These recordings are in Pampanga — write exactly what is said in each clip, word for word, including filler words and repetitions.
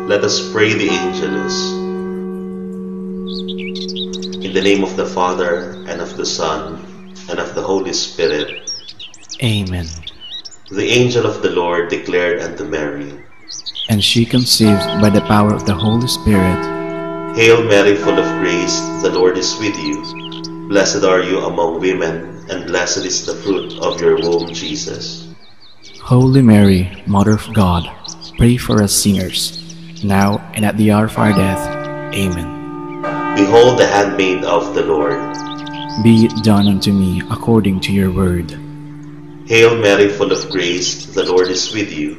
Let us pray the Angelus. In the name of the Father, and of the Son, and of the Holy Spirit. Amen. The angel of the Lord declared unto Mary, and she conceived by the power of the Holy Spirit. Hail Mary, full of grace, the Lord is with you. Blessed are you among women, and blessed is the fruit of your womb, Jesus. Holy Mary, Mother of God, pray for us sinners, now and at the hour of our death. Amen. Behold the handmaid of the Lord. Be it done unto me according to your word. Hail Mary, full of grace, the Lord is with you.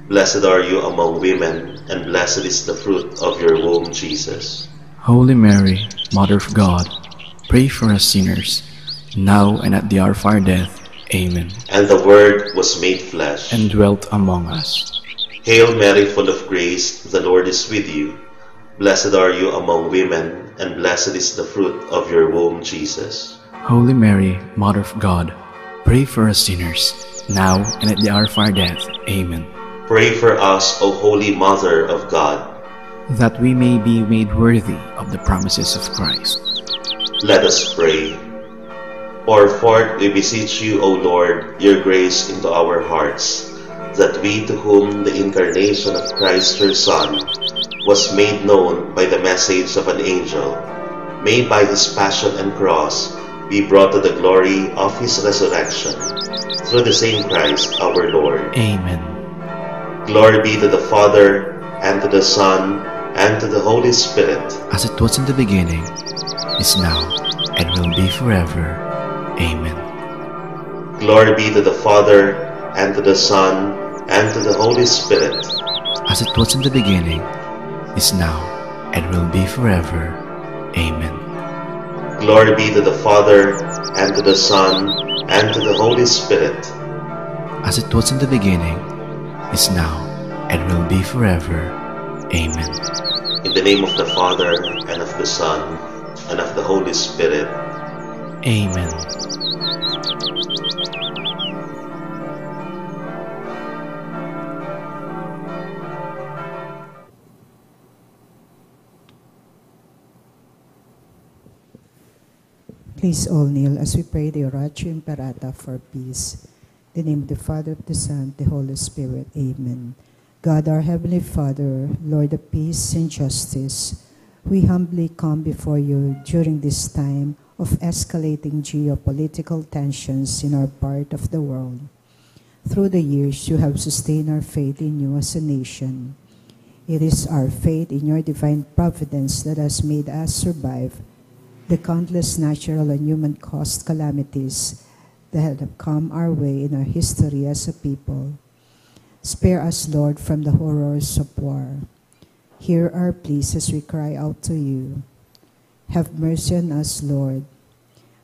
Blessed are you among women, and blessed is the fruit of your womb, Jesus. Holy Mary, Mother of God, pray for us sinners, now and at the hour of our death. Amen. And the Word was made flesh and dwelt among us. Hail Mary, full of grace, the Lord is with you. Blessed are you among women, and blessed is the fruit of your womb, Jesus. Holy Mary, Mother of God, pray for us sinners, now and at the hour of our death. Amen. Pray for us, O Holy Mother of God, that we may be made worthy of the promises of Christ. Let us pray. Pour forth, we beseech you, O Lord, your grace into our hearts, that we, to whom the incarnation of Christ your Son was made known by the message of an angel, may by his passion and cross be brought to the glory of his resurrection. Through the same Christ our Lord. Amen. Glory be to the Father, and to the Son, and to the Holy Spirit. As it was in the beginning, is now, and will be forever. Amen. Glory be to the Father, and to the Son, and to the Holy Spirit. As it was in the beginning, is now, and will be forever. Amen. Glory be to the Father, and to the Son, and to the Holy Spirit. As it was in the beginning, is now, and will be forever. Amen. In the name of the Father, and of the Son, and of the Holy Spirit. Amen. Please all kneel as we pray the Oratio Imperata for peace. In the name of the Father, of the Son, the Holy Spirit. Amen. God, our Heavenly Father, Lord of peace and justice, we humbly come before you during this time of escalating geopolitical tensions in our part of the world. Through the years, you have sustained our faith in you as a nation. It is our faith in your divine providence that has made us survive the countless natural and human-caused calamities that have come our way in our history as a people. Spare us, Lord, from the horrors of war. Hear our pleas as we cry out to you. Have mercy on us, Lord.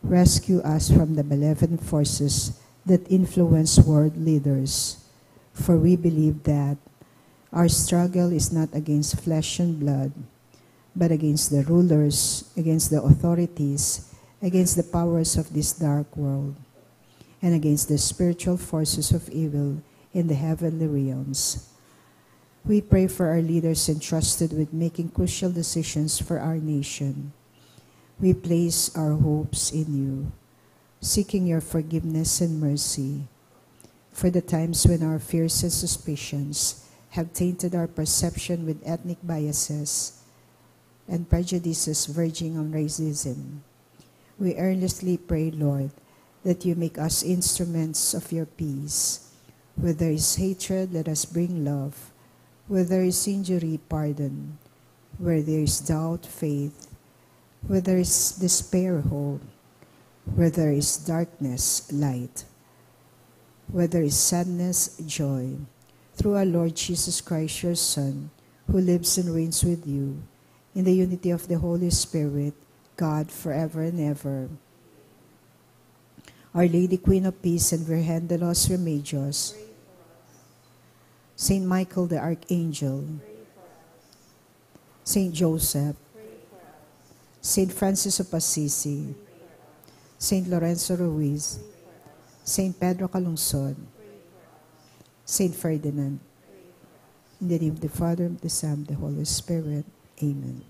Rescue us from the malevolent forces that influence world leaders, for we believe that our struggle is not against flesh and blood, but against the rulers, against the authorities, against the powers of this dark world, and against the spiritual forces of evil in the heavenly realms. We pray for our leaders entrusted with making crucial decisions for our nation. We place our hopes in you, seeking your forgiveness and mercy for the times when our fears and suspicions have tainted our perception with ethnic biases and prejudices verging on racism. We earnestly pray, Lord, that you make us instruments of your peace. Where there is hatred, let us bring love. Where there is injury, pardon. Where there is doubt, faith. Where there is despair, hope. Where there is darkness, light. Where there is sadness, joy. Through our Lord Jesus Christ, your Son, who lives and reigns with you, in the unity of the Holy Spirit, God, forever and ever. Our Lady, Queen of Peace, and Virgen de los Remedios, Saint Michael the Archangel, Saint Joseph, Saint Francis of Assisi, Saint Lorenzo Ruiz, Saint Pedro Calungsod, Saint Ferdinand. In the name of the Father, of the Son, of the Holy Spirit. Amen.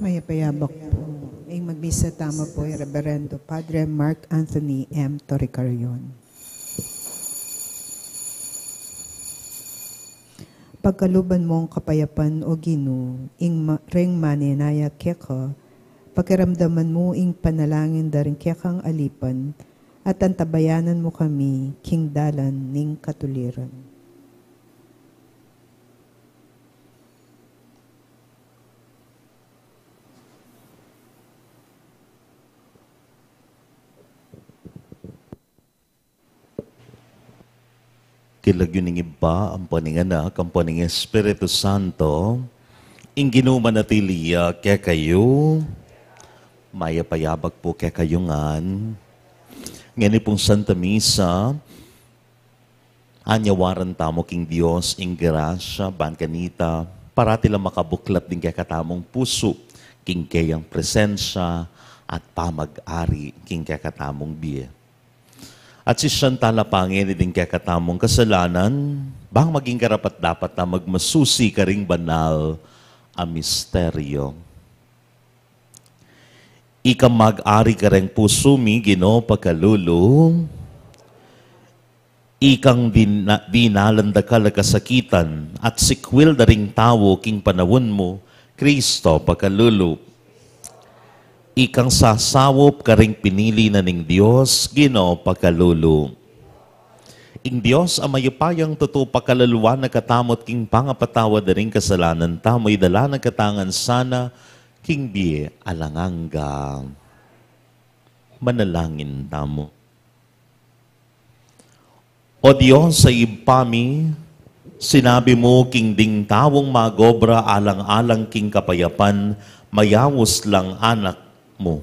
Mayap a yabak pu. Ing magmisa tamu pu i Reverendo Padre Mark Anthony M. Torrecarion. Pagkaluban mung kapayapan, O Ginu, ing ma-, ring manenaya keka, pakiramdaman mu ing panalangin da ring kekang alipan, at antabayanan mu kami king dalan ning katuliran. King lagyu ning Ibpa, ampo ning Anak, ampo ning Espiritu Santo, ing Ginu manatili ya kekayu. Mayap a yabak pu kekayu ngan. Ngeni pung Santa Misa, anyawaran tamu king Dios ing grasya ban kanita parati lang makabuklat ding kekatamung pusu king keyang presensya at pamag-ari king kekatamung bie. At sisian tala pa ngeni ding kekatamung kasalanan, bang maging karapat-dapat tang magmasusi karing banal a misteryo. Ikang mag-ari kareng pusu mi, Ginu, pakalulu. Ikang dina-, dinalan dakal a kasakitan at sikwil da ring tau king panaun mu, Kristo, pakalulu. Ikang sasaup karing pinili na ning Dios, Ginu, pakalulu. Ing Dios a mayupayang tutu pakaluluan na katamu at king pangapatawad da ring kasalanan tamu, idala na katamu ngan sana king bie alang angga. Manalangin tamu. O Dios a Ibpa mi, sinabi mu king ding taung mag-obra alang-alang king kapayapan, mayaus lang anak mu.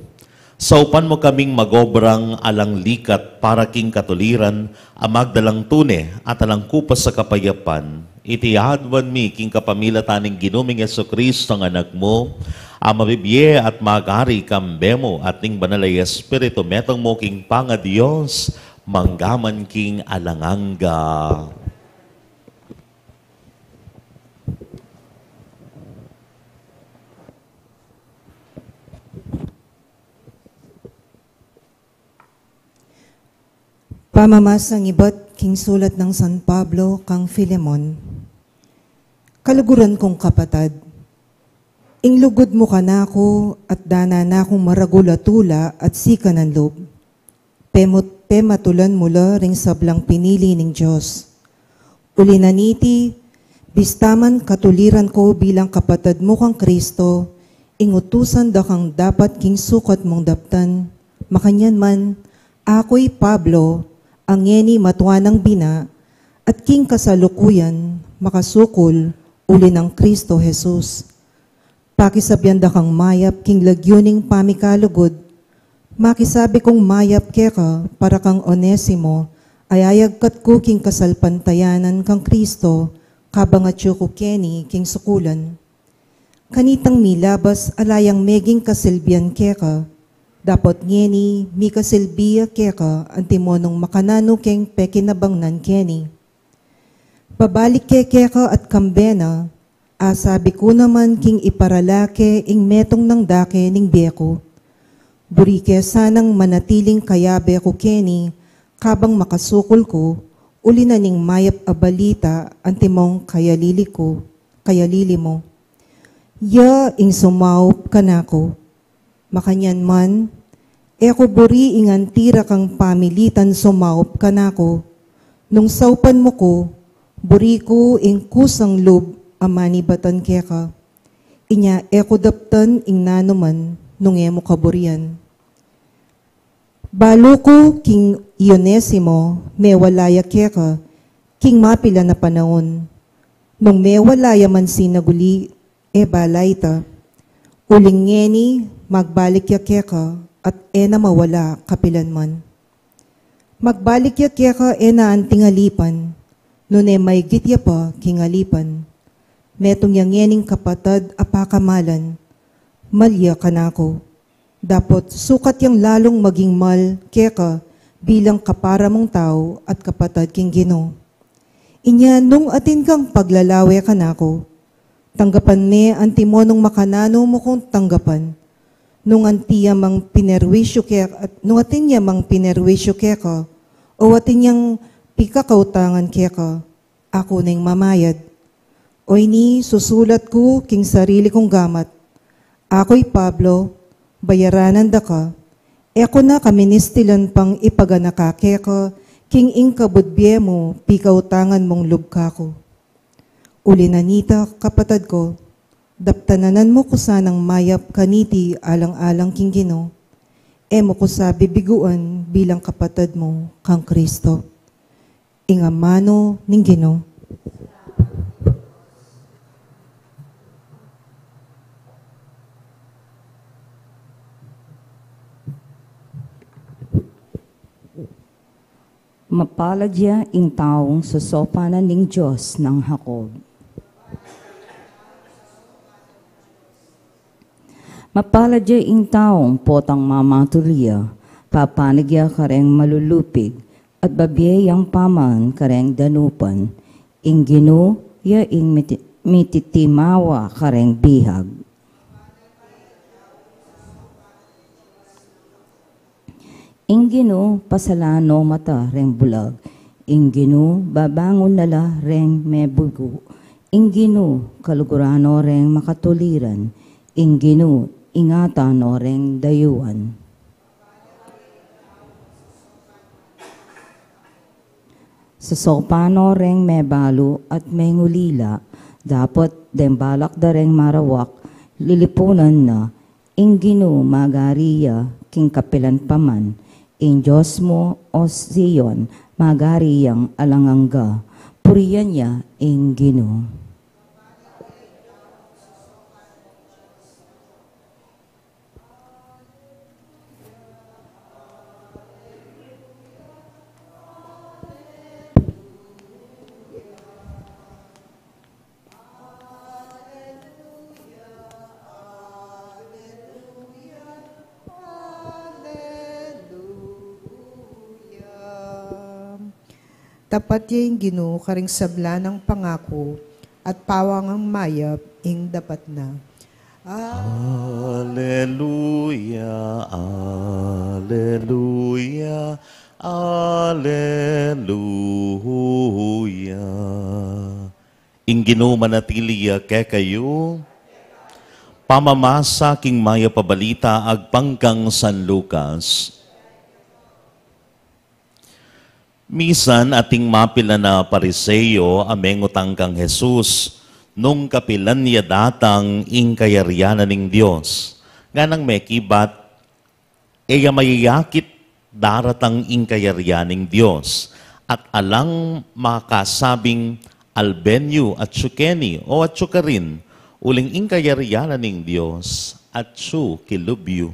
Saupan mu kaming mag-obrang alang likat para king katuliran, a magdalang tune at alang kupas a kapayapan. Iti aduan mi king kapamilatan ning Ginu ming Jesucristo a Anak mu, a mabibie at mag-ari kambe mu at ning Banal a Espiritu, metung mu king pangaDios, mangga man king alang angga. Pamamasang ibat king sulat nang San Pablo kang Filemon. Kaluguran kung kapatad, ing lugud mu kanaku at dana na kung maragul a tula at sikanan lub, pemut-, pematulan mu la ring sablang pinili ning Dios. Uli na niti, bista man katuliran ku bilang kapatad mu kang Kristo, ing utusan da kang dapat king sukat mung daptan, makanyan man, aku i Pablo, a ngeni matua nang bina, at king kasalukuyan, makasukul, uli nang Kristo Jesus. Pakisabian da kang mayap king lagyu ning pamikalugud. Makisabi kung mayap keka para kang Onesimo, a yayagkat ku king kasalpantayanan kang Kristo, kabang atyu ku keni king sukulan. Kanitang milabas a la yang meging kasilbian keka, dapot ngeni mikasilbi ya keka antimo nung makananu keng pekinabangnan keni. Babalik ke keka at kambe na, a sabi ku naman king iparala ke ing metung nang dake ning bie ku. Buri ke sanang manatiling kayabe ku keni, kabang makasukul ku, uli na ning mayap a balita antimong kayalili ku, kayalili mu. Ya ing sumaup kanaku. Makanyan man, e ku buri ing anti ra kang pamilitan sumaup kanaku. Nung saupan mu ku, buri ku ing kusang lub a manibatan keka. Inya e ku daptan ing nanuman nung e mu kaburian. Balu ku king i Onesimo, mewala ya keka king mapilan a panaun. Nung mewala ya man sinag uli, e bala ita. Uling ngeni, magbalik ya keka at e na mawala kapilan man. Magbalik ya keka e na anting alipan, nune maygit ya pa king alipan. Metung ya ngening kapatad a pakamalan, mal ya kanaku. Dapot sukat yang lalung maging mal keka bilang kapara mung tau at kapatad king Ginu. Inya nung atin kang paglalawe kanaku, Tanggapan me antimo nung makananu mu kung tanggapan. Nung anti ya mang pinerwisyu keka, nung atin ya mang pinerwisyu keka, o atin yang pikakautangan keka, aku neng mamayad. O ini, susulat ku king sarili kung gamat. Aku i Pablo, bayaranan da ka. E ku na kaministilan pang ipaganaka keka king ing kabud bie mu pikautangan mung lub kaku. Uli na nita, kapatad ku, daptanan mu ku sanang mayap kaniti alang-alang king Ginu. E mu ku sa bibiguan bilang kapatad mu kang Kristo. Ing amanu ning Ginu. Mapalad ya ing taung sosopanan ning Dios nang Jacob. Mapalad ya ing taung potang mamatul ya, papanig ya kareng malulupig, at babie yang paman kareng danupan. Ing Ginu ya ing miti-, mititimawa kareng bihag. Ing Ginu pasalan no mata reng bulag. Ing Ginu babangun na la reng mebugu. Ing Ginu kaluguran no reng makatuliran. Ing Ginu ingatan no reng dayuan. Sosopan no reng mebalu at mengulila, dapot deng balak da reng marawak, lilipunan na. Ing Ginu magari ya king kapilan pa man, ing Dios mu, o Sion, magari yang alang angga. Purian ya ing Ginu. Tapat ya ing Ginu karing sabla nang pangaku, at pawangang mayap ing dapat na. Aleluya, aleluya, aleluya. Ing Ginu manatili ya kekayu. Pamamasa king Mayap a Balita agpang kang San Lucas. Misan ating mapilan a Pariseo a mengutang kang Jesus, nung kapilan ya datang ing kayarian na ning Dios. Nganang mekibat, e ya mayayakit daratang ing kayarian ning Dios, at alang makasabing, "Alben yu, atyu keni, o atyu karin, uling ing kayarian na ning Dios atyu kilub yu."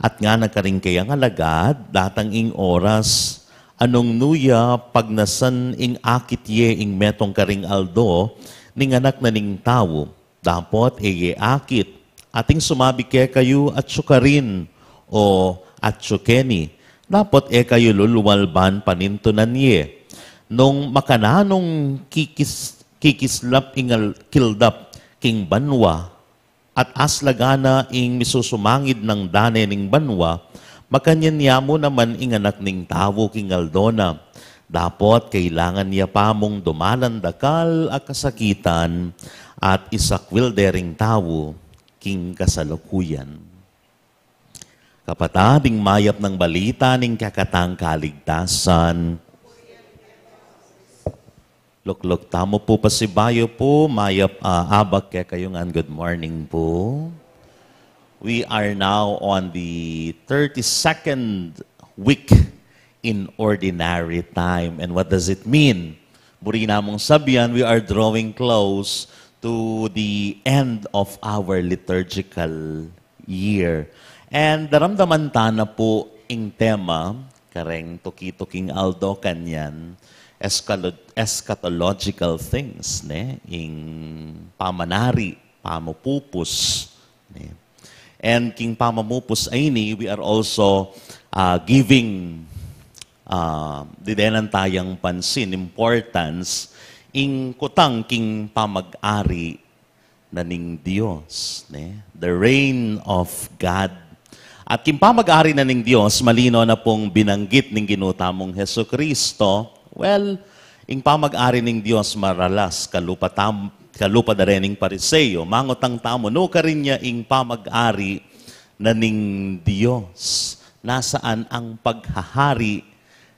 At ngana karing kayang alagad, datang ing oras, a nung nu ya pagnasan ing akit ye ing metung karing aldo ning Anak na ning Tau, dapot e ye akit. Ating sumabi kekayu, "Atyu karin," o "Atyu keni," dapot e kayu lulwal ban panintunan ye. Nung makananung kikis-, kikislap ing al-, kildap king banua, at aslagan na ing misusumangid nang dane ning banua, makanyan ya mu naman ing Anak ning Tau king aldo na. Dapot kailangan ya pa mung dumalan dakal a kasakitan at isakwil de ring tau king kasalukuyan. Kapatad, ing mayap nang balita ning kekatang kaligtasan. Lukluk tamu pu pasibayu pu, mayap a abak kekayu ngan, good morning pu. We are now on the thirty-second week in ordinary time. And what does it mean? Buri namung sabian, we are drawing close to the end of our liturgical year. And daramdaman ta na pu ing tema, kareng tuki-tuking aldo kanyan, escalo-, eschatological things, ne? Ing pamanari, pamupupus, ne? And king pamamupus a ini, we are also, ah, giving, ah, didenan tayang pansin, importance, ing kutang king pamag-ari na ning Dios, ne? The reign of God. At king pamag-ari na ning Dios, malino na pung binanggit ning Ginu tamung Jesucristo. Well, ing pamag-ari ning Dios maralas, kalupa tam-, kalupa da rin ning Pariseo. Mangutang tamu, nu karin ya ing pamag-ari na ning Dios? Nasaan ang paghahari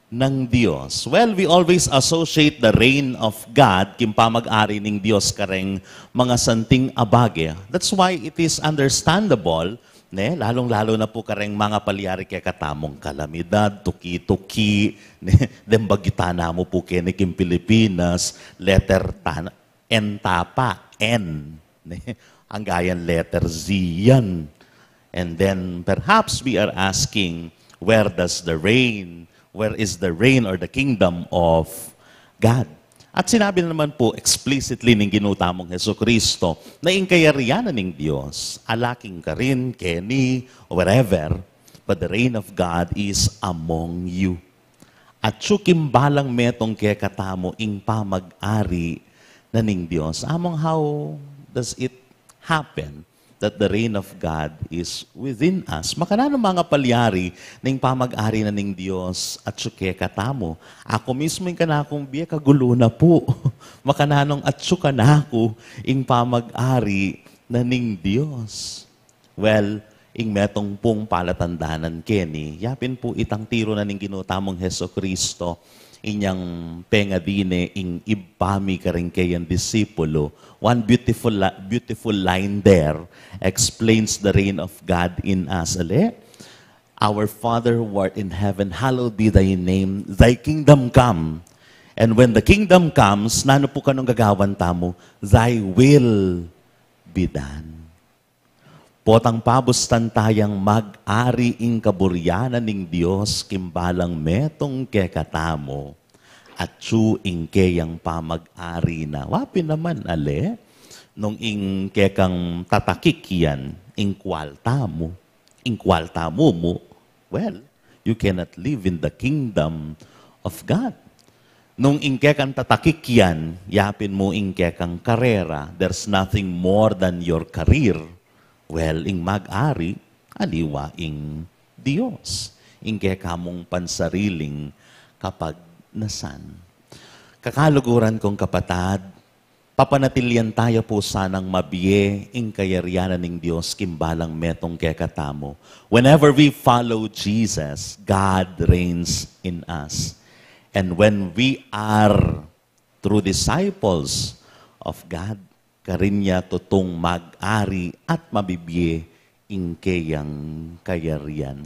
ng Dios? Well, we always associate the reign of God, king pamag-ari ning Dios, kareng mga santing abage. That's why it is understandable, ne? Lalong-lalo na pu kareng mga palyari kekatamung kalamidad, tuki-tuki, ne? Deng bagyu tana mu pu keni king Pilipinas, letter tan-, N tapa, N. Ne? Anggayan letter Z yan. And then perhaps we are asking, where does the reign, where is the reign or the kingdom of God? At sinabi na naman po explicitly ning Ginu tamung Jesucristo na ing kayarian na ning Dios, ala king karin, keni, wherever, but the reign of God is among you. Atsu king balang metung kekatamu ing pamag-ari na ning Dios. Among, how does it happen that the reign of God is within us? Makananu mangapalyari ning pamag-ari na ning Dios atsu kekatamu? Aku mismu ing kanakung bie kagulu na pu. Makananung atsu kanaku ing pamag-ari na ning Dios? Well, ing metung pung palatandanan keni, yapin pu itang tiru na ning Ginu tamung Jesucristo, inyang pengadi ne ing Ibpa mi karing keyang disipulu. One beautiful la-, beautiful line there explains the reign of God in us. Ale, "Our Father who art in heaven, hallowed be thy name. Thy kingdom come." And when the kingdom comes, nanu pu kanung gagawan tamu? "Thy will be done." Potang pabustan tayang mag-ari ing kaburyanan ning Dios king balang metung kekatamu, atsu ing keyang pamag-ari na. Wa pin naman, ale, nung ing kekang tatakik yan, ing kwalta mu, ing kwalta mu mu, well, you cannot live in the kingdom of God. Nung ing kekang tatakik yan, yapin mu ing kekang karera, there's nothing more than your career. Well, ing mag-ari, aliwa ing Dios. Ing kekamung pansariling kapagnasan. Kakaluguran kung kapatad, papanatilian taya pu sanang mabie ing kayarian na ning Dios king balang metung kekatamu. Whenever we follow Jesus, God reigns in us. And when we are true disciples of God, karin ya tutung mag-ari at mabibie ing keyang kayarian.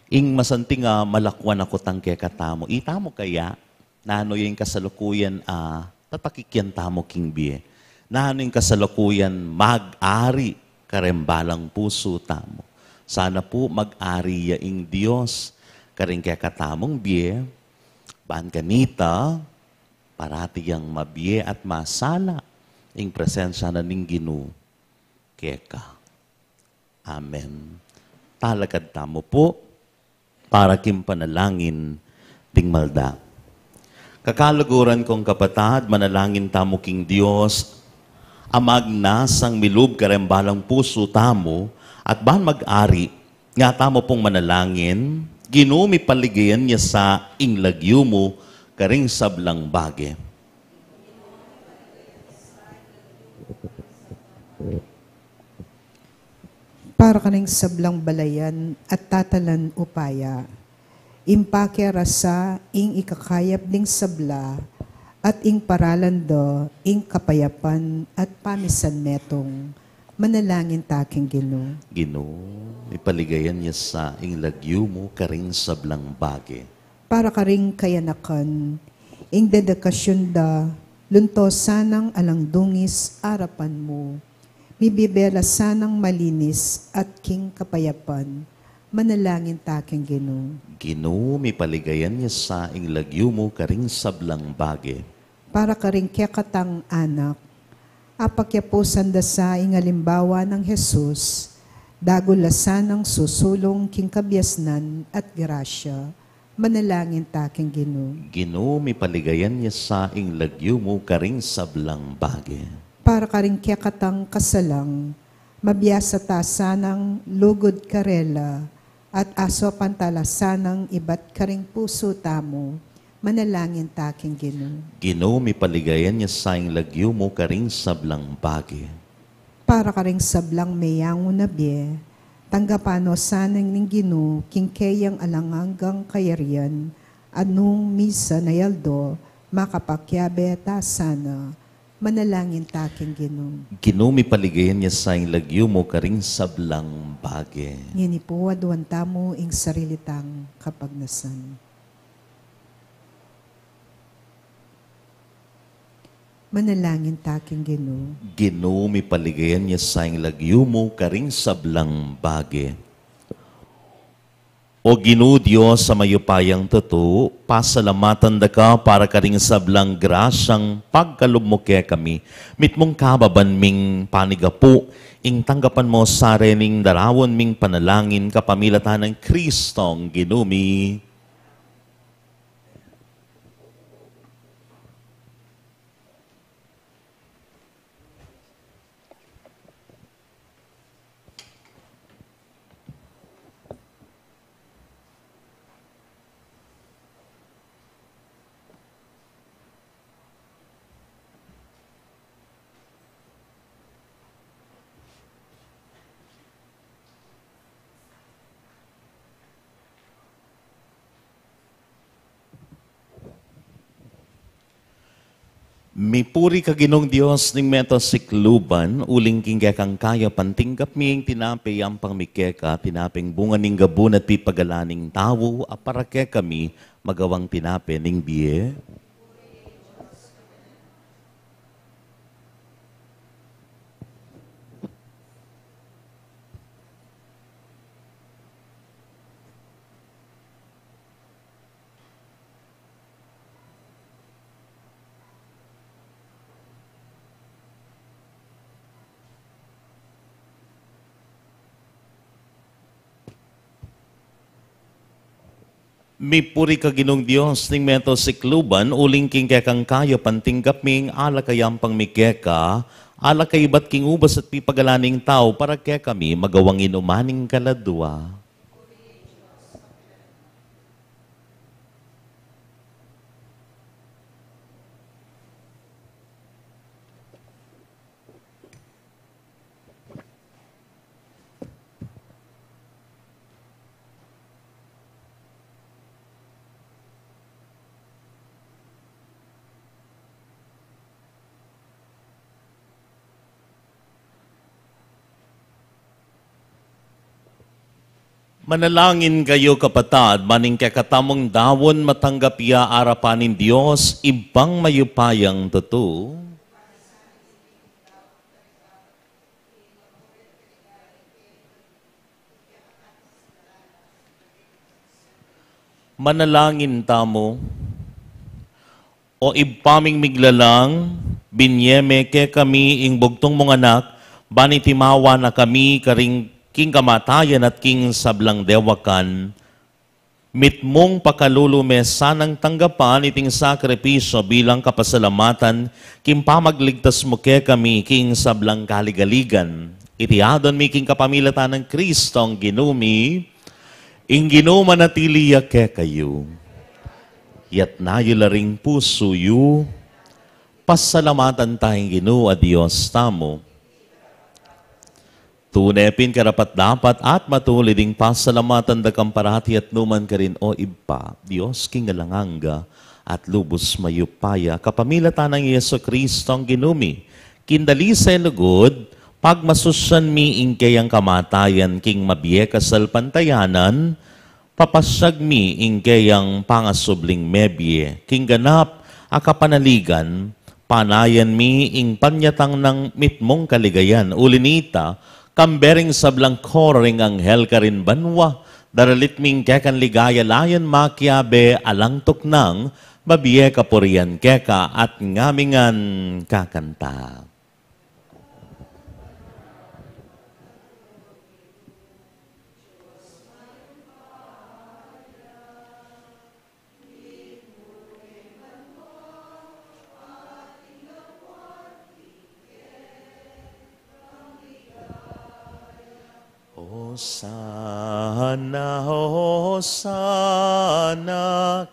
Ing masanting a malakwan a kutang kekatamu, itamu kaya, nanu ya ing kasalukuyan a tatakik yan tamu king bie? Nanu ing kasalukuyan mag-ari kareng balang pusu tamu? Sana pu mag-ari ya ing Dios karing kekatamung bie, ban kanita parati yang mabie at masala ing presensya na ning Ginu keka. Amen. Talakad tamu pu para king panalangin ding malda. Kakaluguran kung kapatad, manalangin tamu king Dios a magnasang milub kareng balang pusu tamu at ban mag-ari. Nga tamu pung manalangin, Ginu, mipaligayan ya sa ing lagyu mu karing sablang bage. Para karing sablang balayan at tatalan upaya, impake ra sa ing ikakayap ding sabla at ing paralan da ing kapayapan at pamisan metung. Manalangin ta king Ginu. Ginu, ipaligayan ya sa ing lagyu mu karing sablang bage. Para karing kayanakan, ing dedikasyun da, luntusan nang alang dungis arapan mu. Mibibe la sanang malinis at king kapayapan. Manalangin ta king Ginu. Ginu, mipaligayan ya sa ing lagyu mu karing sablang bage. Para karing kekatang anak, apakyapusan da sa ing alimbawa nang Jesus, dagul la sanang susulung king kabiasnan at grasya. Manalangin ta king Ginu. Ginu, mipaligayan ya sa ing lagyu mu karing sablang bage. Para karing kekatang kasalang, mabiasa ta sanang lugud karela, at asopan ta la sanang ibat karing pusu tamu, manalangin ta king Ginu. Ginu, mipaligayan ya sa ing lagyu mu karing sablang bage. Para karing sablang meyangu na bie, tanggapan no sana ning Ginu king keyang alang anggang kayarian, at nung misan a aldo, makapakiabe ta sana, manalangin ta king Ginu. Ginu, mipaligayan ya sa ing lagyu mu karing sablang bage. Ngeni pu, aduan tamu ing sarili tang kapagnasan. Manalangin ta king Ginu. Ginu, mipaligayan ya sa ing lagyu mu karing sablang bage. O Ginu, Dios a mayupayang tutu, pasalamatan da ka para karing sablang grasyang pagkalub mu kekami, mitmung kababan ming panigapu, ing tanggapan mu sa rening daraun ming panalangin kapamilatan nang Kristong Ginu mi. Mipuri ka Ginung Dios ning meto sikluban, uling king kekang kaya pantinggap mi ing tinape yampang mi keka, tinapeng bunga ning gabun at pipagalan ning tau, a para kekami magawang tinape ning bie. Mipuri ka Ginung Dios ning meto sikluban, uling king kekang kaya pantinggap mi ing alak a yampang mi keka, alak a ibat king ubas at pipagalan ning tau, para kekami magawang inuman ning kaladua. Manalangin kayu, kapatad, ban ing kekatamung daun matanggap ya arapan ning Dios, Ibpang mayupayang tutu. Manalangin tamu. O Ibpa ming miglalang, binye me kekami ing bugtung mung Anak, ban itimawa na kami karing king kamatayan at king sablang dewakan. Mitmung pakalulu me sanang tanggapan iting sakripisyu bilang kapasalamatan king pamagligtas mu kekami king sablang kaligaligan. Iti adwan mi king kapamilatan nang Kristong Ginu mi. Ing Ginu manatili ya kekayu. Yatna yu la ring pusu yu. Pasalamatan ta ing Ginu a Dios tamu. Tune pin karapat-dapat at matulid ing pasalamatan da kang parati at nukarin man, O Ibpa, Dios king alang angga at lubus mayupaya, kapamilatan nang Jesucristong Ginu mi. King dalisay a lugud, pagmasusyan mi ing keyang kamatayan king mabie kasalpantayanan, papasyag mi ing keyang pangasubling mebie king ganap a kapanaligan, panayan mi ing panyatang nang mitmung kaligayan. Uli nita, kambe ring sablang koro ring anghel karin banua, daralit mi ing kekang ligaya layan makiabe alang tuknang, mabie kapurian keka at ngamingan kakanta. Hosana, Hosana,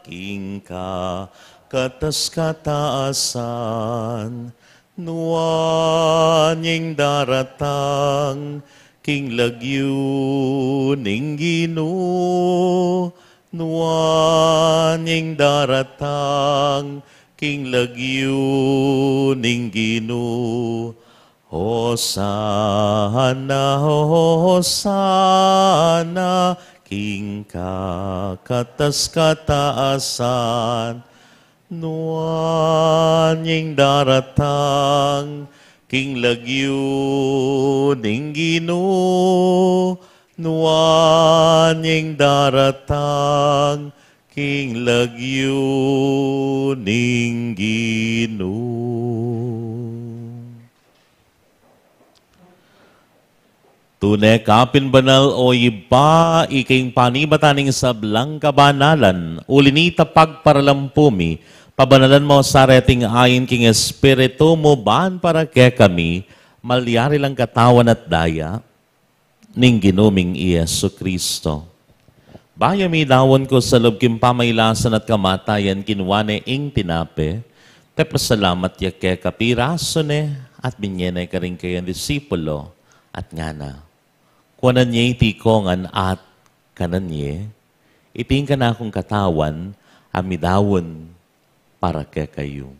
king kakatas-katasan, nuan ing daratang king lagyu ning Ginu, nuan ing daratang king lagyu ning Ginu. Hosana, Hosana, king kakatas-katasan, nuan ing daratang king lagyu ning Ginu, nuan ing daratang king lagyu ning Ginu. Tune ka pin banal, o Ibpa, ika ing panibatan ning sablang kabanalan. Uli na nita, pagparalampu mi, pabanalan mu sa reting ain king Espiritu mu, ban para kekami malyari lang katawan at daya ning Ginu ming i Jesucristo. Bayu midaun ku sa lub king pamailasan at kamatayan, kinua ne ing tinape, pepasalamat ya keka, pirasu ne, at binye ne karing kayang disipulo, at ngana: Kuanan ye iti kongan at kanan ye, iti ing kanakung katawan a midaun para kekayu.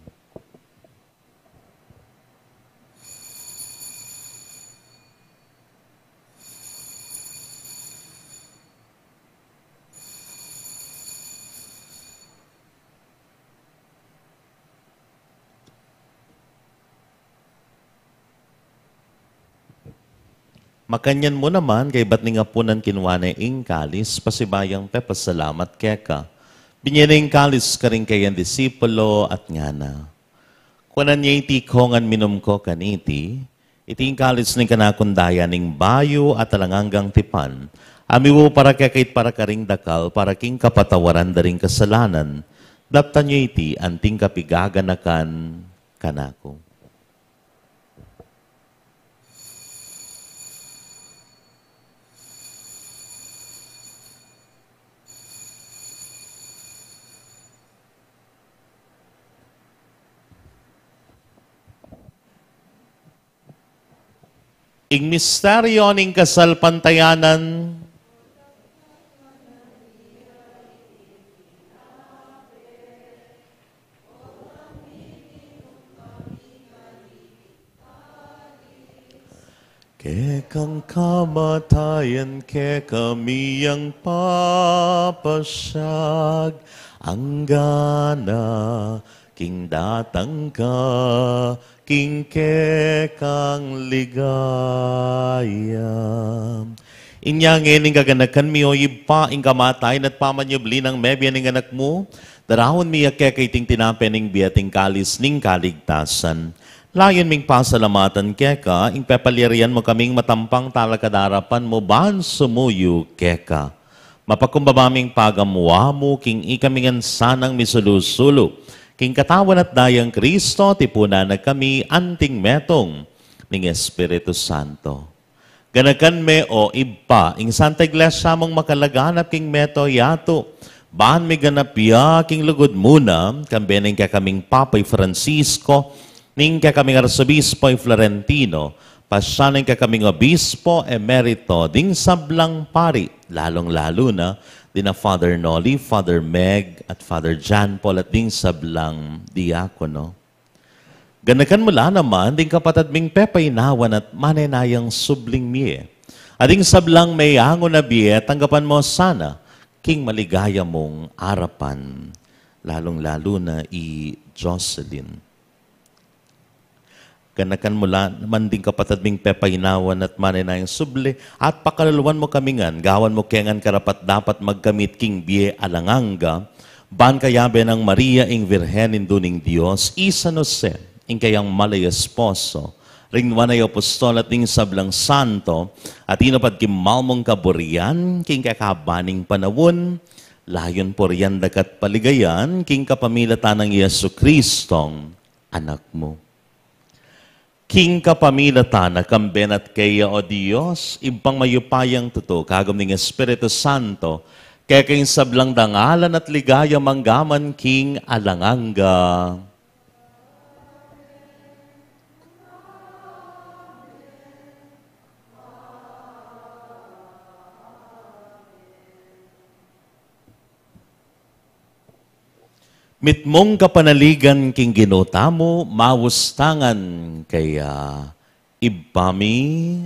Makanyan mu naman, kaybat ning apunan, kinua ne ing kalis, pasibayung pepasalamat keka, binye ne ing kalis karing kayang disipulo at ngana: Kuanan ye iti kongan, minum ko kaniti, iti ing kalis ning kanakung daya ning bayu at alang anggang tipan, a mibu para kekayu at para karing dakal, para king kapatawaran da ring kasalanan. Daptan ye iti anting kapigaganakan kanaku. Ing misteryu ning kasalpantayanan. Kekang kamatayan, kekami yang papasyag, anggana king datang ka, king kekang ligaya. Inya ngeni, gaganakan mi, o Ibpa, ing kamatayan at pamanyubli nang mebie ning Anak mu, daraun mi ya keka iting tinape ning bie at ing kalis ning kaligtasan. Layun ming pasalamatan keka ing pepalyarian mu kaming matampang talakad king arapan mu ban sumuyu keka. Mapakumbaba ming pagamu-amu king ikami ngan sanang misulu-sulu king katawan at dayang Kristo, tipunan na kami anting metung ning Espiritu Santo. Ganakan me, o Ibpa, ing Santa Iglesia mung makalaganap king mabilug a yatu, ban miganap ya king lugud mu na, kambe ning kekaming Papa i Francisco, ning kekaming Arsobispo i Florentino, pasyanan ning kekaming Obispo Emerito, ding sablang pari, lalung-lalu na dina Father Noli, Father Meg, at Father John Paul, at ding sablang diakono. Ganakan mu la naman ding kapatad ming pepainawan at manenayang subling mie. At ding sablang meyangu na bie, tanggapan mu sana king maligaya mung arapan, lalung-lalu na i Jocelyn. Ganakan mu la naman ding kapatad ming pepainawan at manenayang subli, at pakaluluan mu kami ngan, gawan mu ke ngan karapat-dapat magkamit king bie alang angga, ban kayabe nang Maria, ing Virgen Indu ning Dios, i San Jose, ing kayang mal a esposo, ring nuan a apostol at ding sablang santo, a tinupad king mal mung kaburian king kekaban ning panaun, layun purian daka at paligayan king kapamilatan nang Jesucristong Anak mu. King kapamilatan na kambe na at keya, o Dios, Ibpang mayupayang tutu, kagum ning Espiritu Santo, keka ing sablang dangalan at ligaya mangga man king alang angga. Mitmung kapanaligan king Ginu tamu, maus tangan keya. Ibpa mi,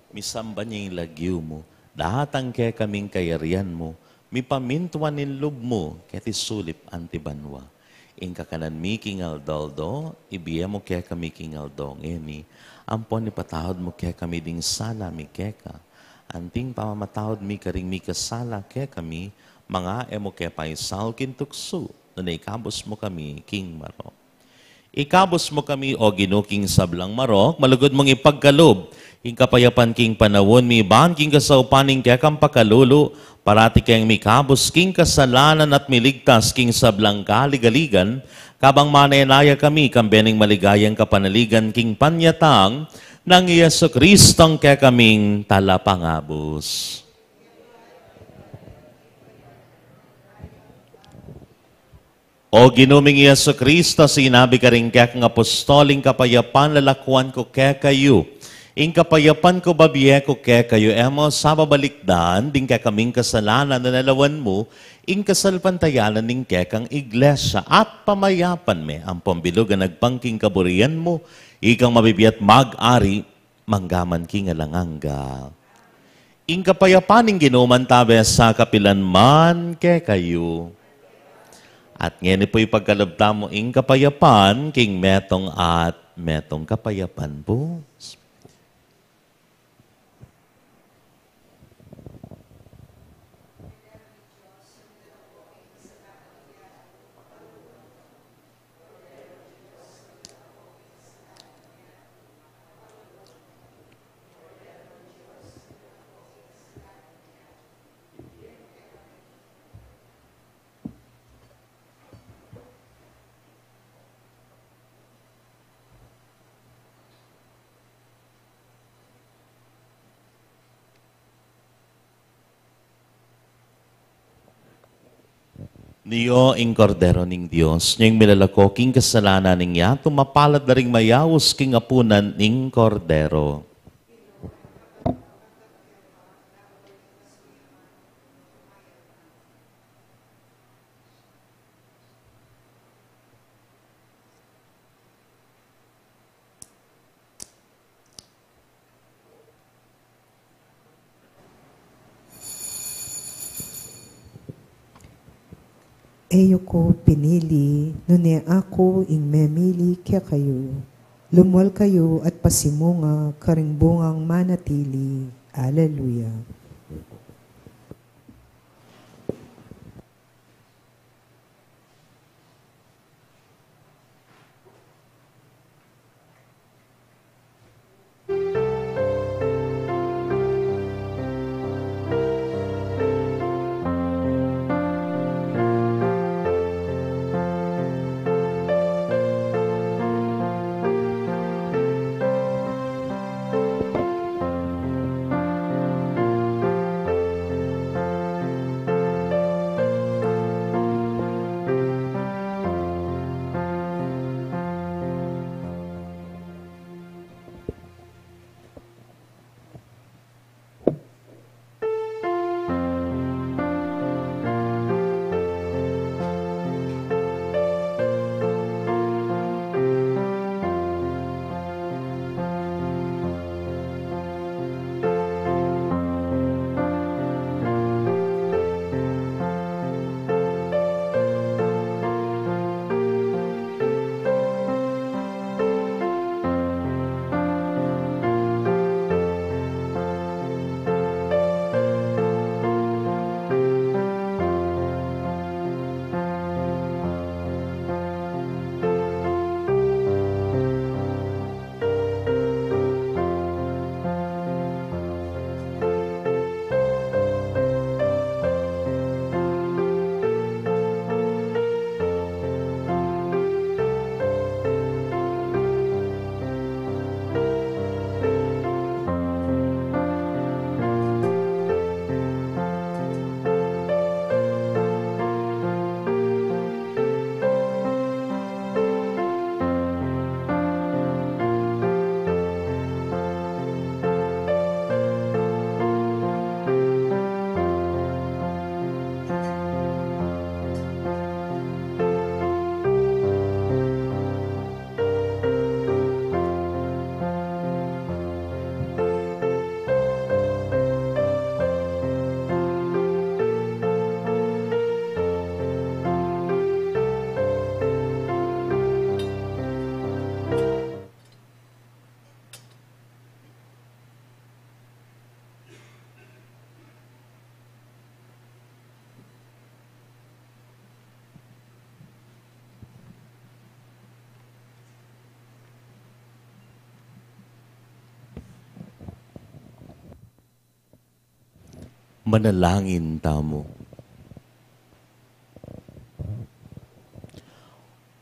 misamban ya ing lagyu mu, datang kekami ing kayarian mu, mipamintuan ing lub mu, keti sulip anti banua. Ing kakanan mi king aldo-aldo, ibie mu kekami king aldo ngeni, ampon ipatawad mu kekami ding sala mi keka, anti ing pamamatawad mi karing mikasala kekami, manga e mu ke paisaul king tuksu, nune ikabus mu kami king marok. Ikabus mu kami, o Ginu, king sablang marok, malugud mung ipagkalub ing kapayapan king panaun mi, ban king kasaupan ning kekang pakalulu, parati keng mikabus king kasalanan at miligtas king sablang kaligaligan, kabang manenaya kami kambe ning maligayang kapanaligan king panyatang nang Jesucristong kekaming Talapangabus. O Ginu ming Jesucristo, sinabi karing kekang apostol, ing kapayapan lalakwan ku kekayu, ing kapayapan ku babie ku kekayu. E mu sa babalikdan ding kekaming kasalanan, nune lawan mu ing kasalpantayanan ning kekang iglesia, at pamayapan me ampon bilug a agpang king kaburian mu, ikang mabibie at mag-ari mangga man king alang angga. Ing kapayapan ning Ginu mantabe sa kapilan man kekayu. At ngeni pu ipagkalub tamu ing kapayapan king metung at metung. Kapayapan pu. Nio ing Kordero ning Dios, nio ing milalako king kasalanan ning yatu, mapalad da ring mayaus king apunan ning Kordero. E yu ku pinili, nune aku ing memili kekayu. Lumual kayu at pasimunga karing bungang manatili. Aleluya. Manalangin tamu.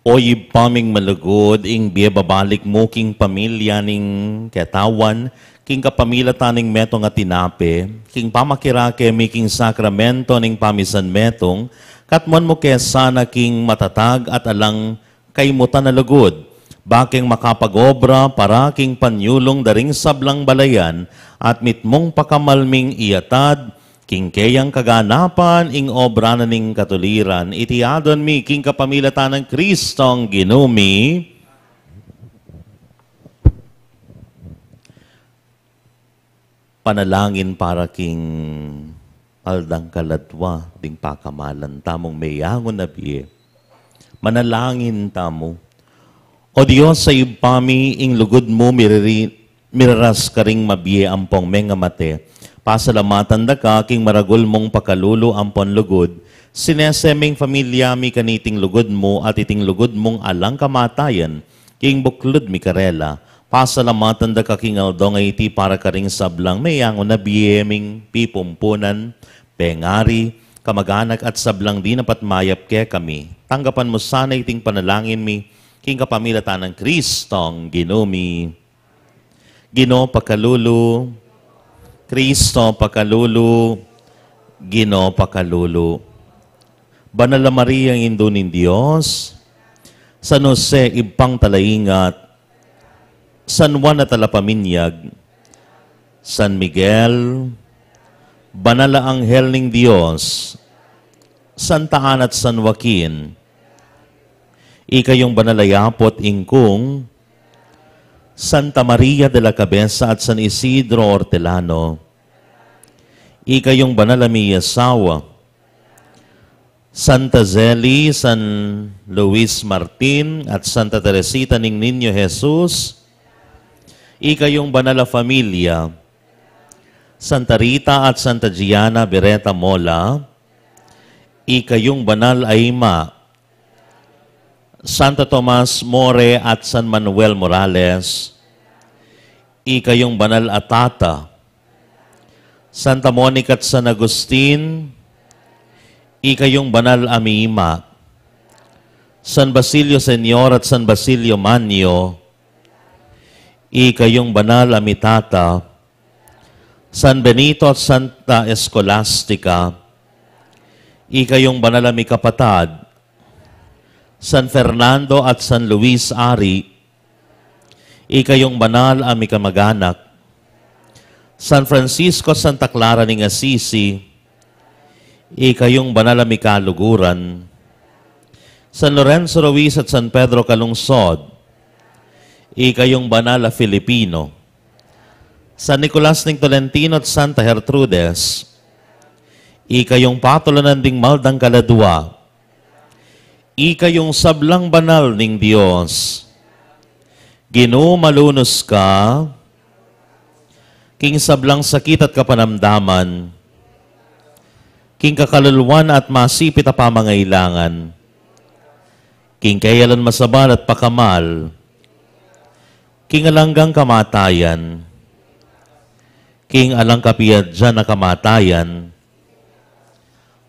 O Ibpa ming malugud, ing bie babalik mu king pamilya ning katawan, king kapamilatan ning metung a tinape, king pamakirake mi king sakramento ning pamisan metung, katmuan mu ke sana king matatag at alang kaimutan a lugud, bakeng makapag-obra para king panyulung da ring sablang balayan, at mitmung pakamal ming iatad king keyang kaganapan ing obra na ning katuliran. Iti adwan mi king kapamilatan nang Kristong Ginu mi. Panalangin para king aldang kaladwa ding pakamalan tamung meyangu na bie. Manalangin tamu. O Dios a Ibpa mi, ing lugud mu miriri-, miraras karing mabie ampong mengamate. Pasalamatan da ka king maragul mung pakalulu ampon lugud, sinese ming familia mi kaniting lugud mu at iting lugud mung alang kamatayan, king buklud mi karela. Pasalamatan da ka king aldo a iti para karing sablang meyangu na bie ming pipumpunan, pengari, kamaganak at sablang dinapat mayap kekami. Tanggapan mu sana iting panalangin mi, king kapamilatan nang Kristong Ginu mi. Ginu pakalulu, Kristo pakalulu, Ginu pakalulu. Banal a Maria, Indu ning Dios, San Jose, Ibpang Talaingat, San Juan a Talapaminyag, San Miguel, Banal a Anghel ning Dios, Santa Ana at San Joaquin, ikayung banal a yaput ingkung Santa Maria de la Cabeza at San Isidro Hortelano, ikayung banal a miyasawa, Santa Zeli, San Luis Martin, at Santa Teresita ning Niño Jesus, ikayung banal a familia, Santa Rita at Santa Gianna Beretta Mola, ikayung banal a ima, Santo Tomas More at San Manuel Morales, ikayung banal a tata, Santa Monica at San Agustin, ikayung banal a mima, San Basilio Senior at San Basilio Manio, ikayung banal a mitata, San Benito at Santa Escolastica, ikayung banal a mikapatad, San Fernando at San Luis Ari, ikayung banal a mikamaganak, San Francisco at Santa Clara ning Assisi, ikayung banal a mikaluguran, San Lorenzo Ruiz at San Pedro Calungsod, ikayung banal a Filipino, San Nicolas ning Tolentino at Santa Gertrudes, ikayung patulunan ding maldang kaladua, ikayung sablang banal ning Dios. Ginu, malunus ka king sablang sakit at kapanamdaman, king kakaluluan at masipit a pamangailangan, king keyalan masabal at pakamal, king alanggang kamatayan, king alang kapiadyan a kamatayan.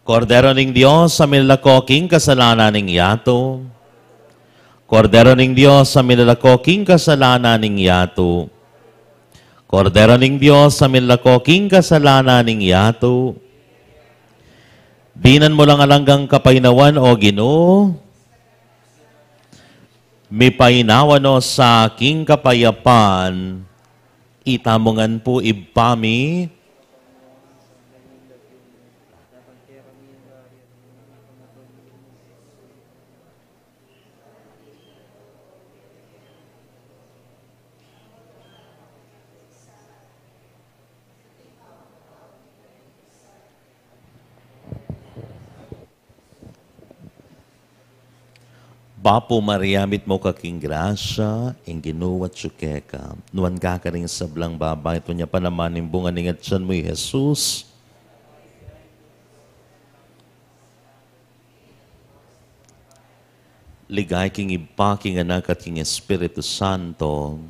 Kordero ning Dios a milalako king kasalanan ning yatu. Kordero ning Dios a milalako king kasalanan ning yatu. Kordero ning Dios a milalako king kasalanan ning yatu. Dinan mu lang alanggang kapaynawan, O Ginu. Mipaynawa no sa king kapayapan. Itamu ngan pu, Ibpa mi. Bapu Maria, mitmu ka king grasya, ing Ginu atyu keka. Nuan ka karing sablang babai, at nuan ya pa naman ing bunga ning atyan mu, i Jesus. Ligaya king Ibpa, king Anak, at king Espiritu Santo.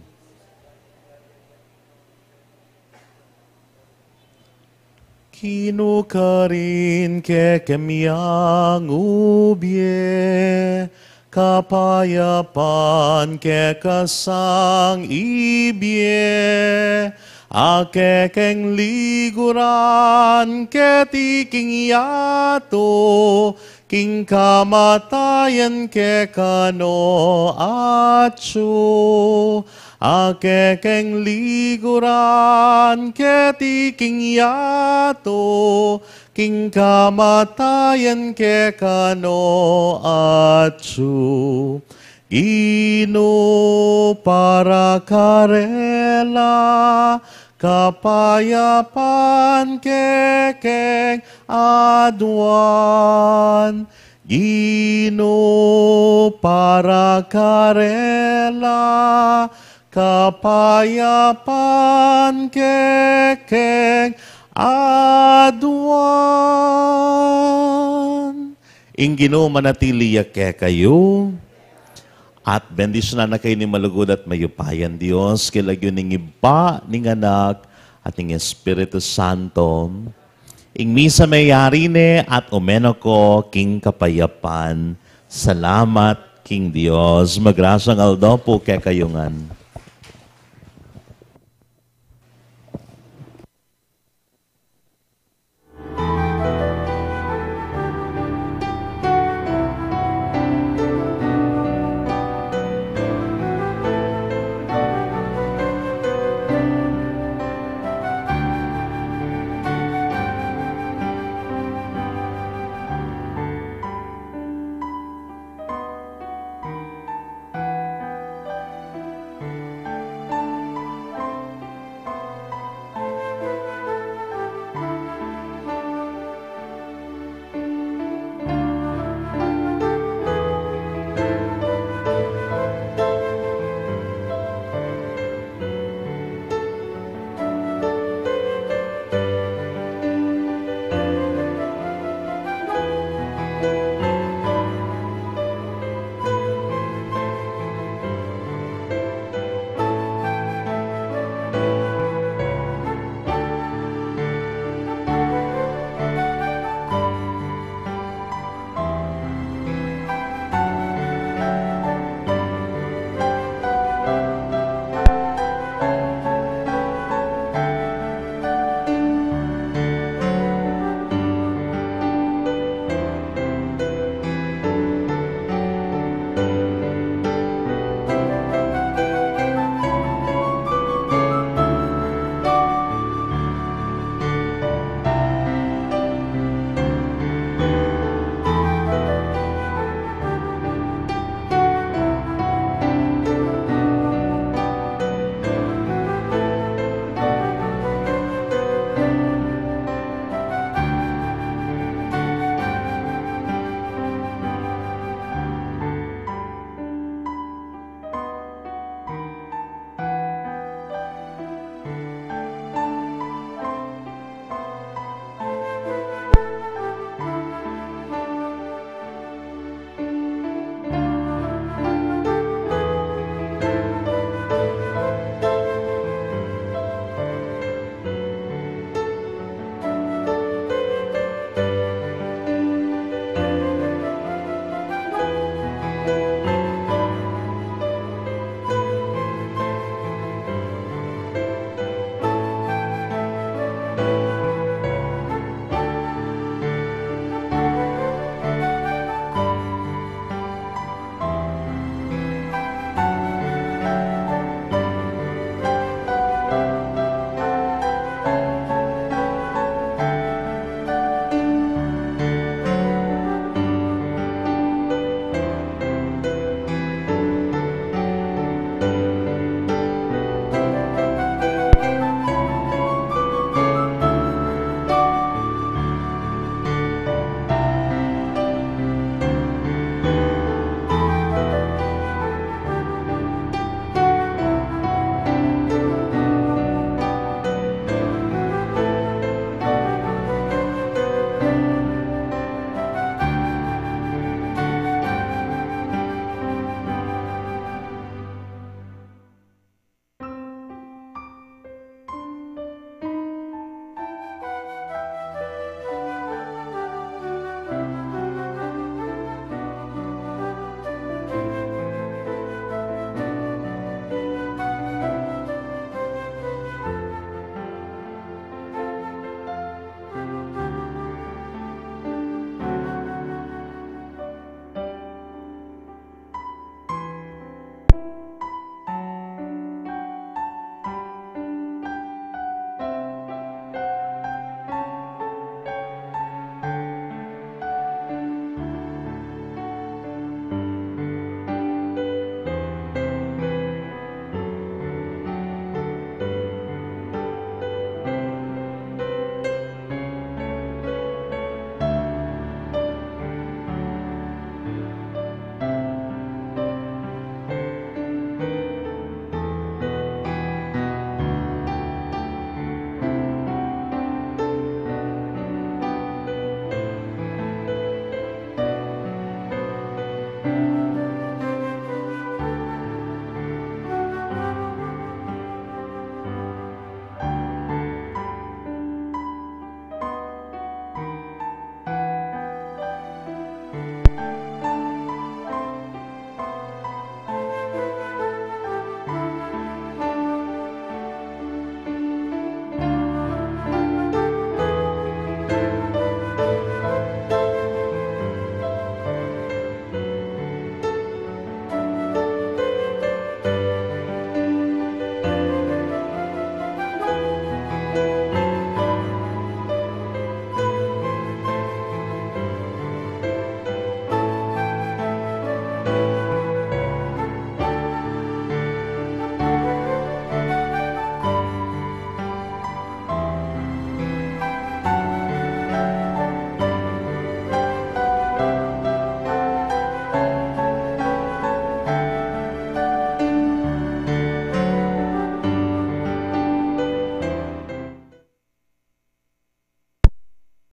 Ginu, karin kekami yang ubie, kapayapan keka sang ibie, a kekeng liguran keti king yatu, king kamatayan kekanu atsu, a kekeng liguran keti king yatu, king kamatayan kekanu atsu. Ginu, para karela, kapayapan kekeng aduan. Ginu, para karela, kapayapan kekeng aduan. Ing Ginu manatili ya kekayu. At bendisyunan na kayu ning malugud at mayupayang Dios, king lagyu ning Ibpa, ning Anak, at ning Espiritu Santo. Ing misa meyari ne at ume na ko king kapayapan. Salamat king Dios. Magrasyang aldo pu kekayu ngan.